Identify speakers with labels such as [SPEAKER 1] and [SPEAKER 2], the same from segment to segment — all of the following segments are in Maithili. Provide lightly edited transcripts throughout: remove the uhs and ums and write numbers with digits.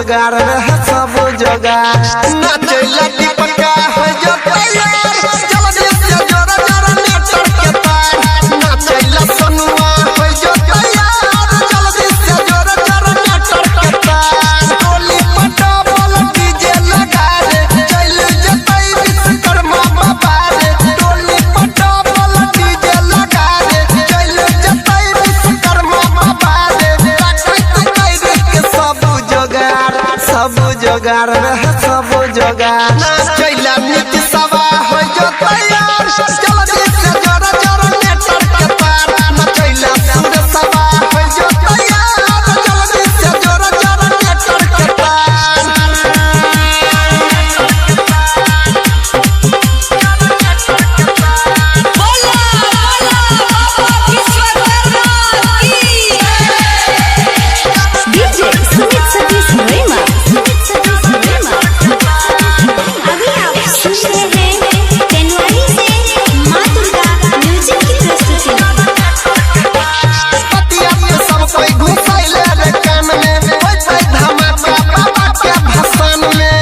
[SPEAKER 1] जोगार रहे सब जोगार। नाचैला दीपका हो जो तैयार, जल्दी से जोरा जोरा नेटर के तार। नाचैला सोनुआ हो जो तैयार, जल्दी से जोरा जोरा नेटर के तार। टोली पटावल डीजे लगा रे, चल जतई विश्वकर्मा बाबा रे। टोली पटावल डीजे लगा रे, चल जतई विश्वकर्मा बाबा रे। के सब जोगार, सब जोगार रहे सब जोगार। नाचैला नीति सवा हो जो तैयार, जल्दी से जोरा जोरा नेटर के तार। नाचैला सुर सवा हो जो तैयार, जल्दी से जोरा जोरा नेटर के तार।
[SPEAKER 2] बोला बोला बाबा विश्वकर्मा की।
[SPEAKER 3] डीजे सुमित सतीश रेमा, सुमित सतीश रेमा। अभी आप सुन रहे हैं तेनवाही से माँ दुर्गा म्यूजिक की प्रस्तुति।
[SPEAKER 1] पतिया में सब कोई घुसैले रे कान में, होय छै धमाका बाबा के भाषण में।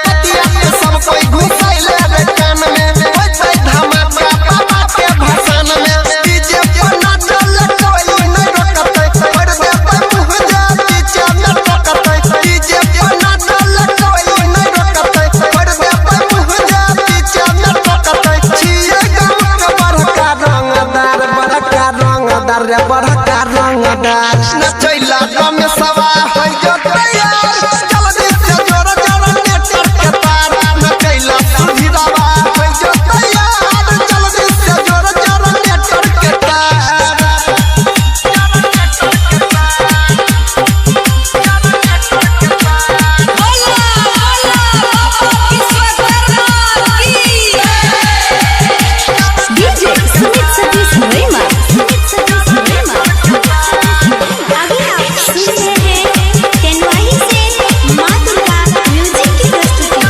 [SPEAKER 1] पतिया में सब कोई घुसैले रे कान में, होय छै धमाका बाबा के भाषण में। डीजे पर नाचल कोई नहीं रोकतै, भर देतै मुँह जे पीछे में टोकतै। डीजे पर नाचल कोई नहीं रोकतै, भर देतै मुँह जे पीछे में टोकतै। छियै गाँव के बड़का रंगदार, बड़का रंगदार रे बड़का रंगदार। नचैला रमेशवा होइ जो तैयार, जल्दी से जोरा जोरा नेटर के तार। नचैला सुधीरवा होइ जो तैयार, जल्दी से जोरा जोरा नेटर के तार।
[SPEAKER 2] बोला बोला बाबा विश्वकर्मा की।
[SPEAKER 3] डीजे सुमित सतीश रेमा, सुमित सतीश रेमा। अभी आप सुन रहे हैं तेनवाही से माँ दुर्गा म्यूजिक की प्रस्तुति।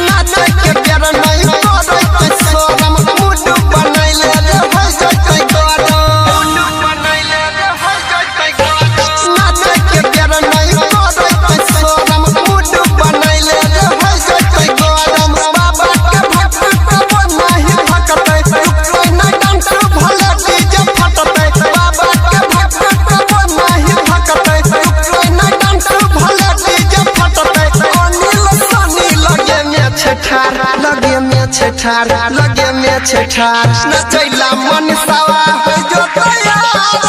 [SPEAKER 1] नाचै के बेर नहि करै छै शरम, मूड बनैले रे होइ जैतै गरम। नाचै के बेर नहि करै छै शरम, मूड बनैले रे होइ जैतै गरम। बाबा के भक्त कबो नहि भकतै, रुकतै नहि डांस भले डीजे फटतै। बाबा के भक्त कबो नहि भकतै, रुकतै नहि डांस भले डीजे फटतै। अनिल सनी लगे में छै ठार, लगे में छै ठार, लगे में छै ठार। नचैला मन सवा हो जो तैयार,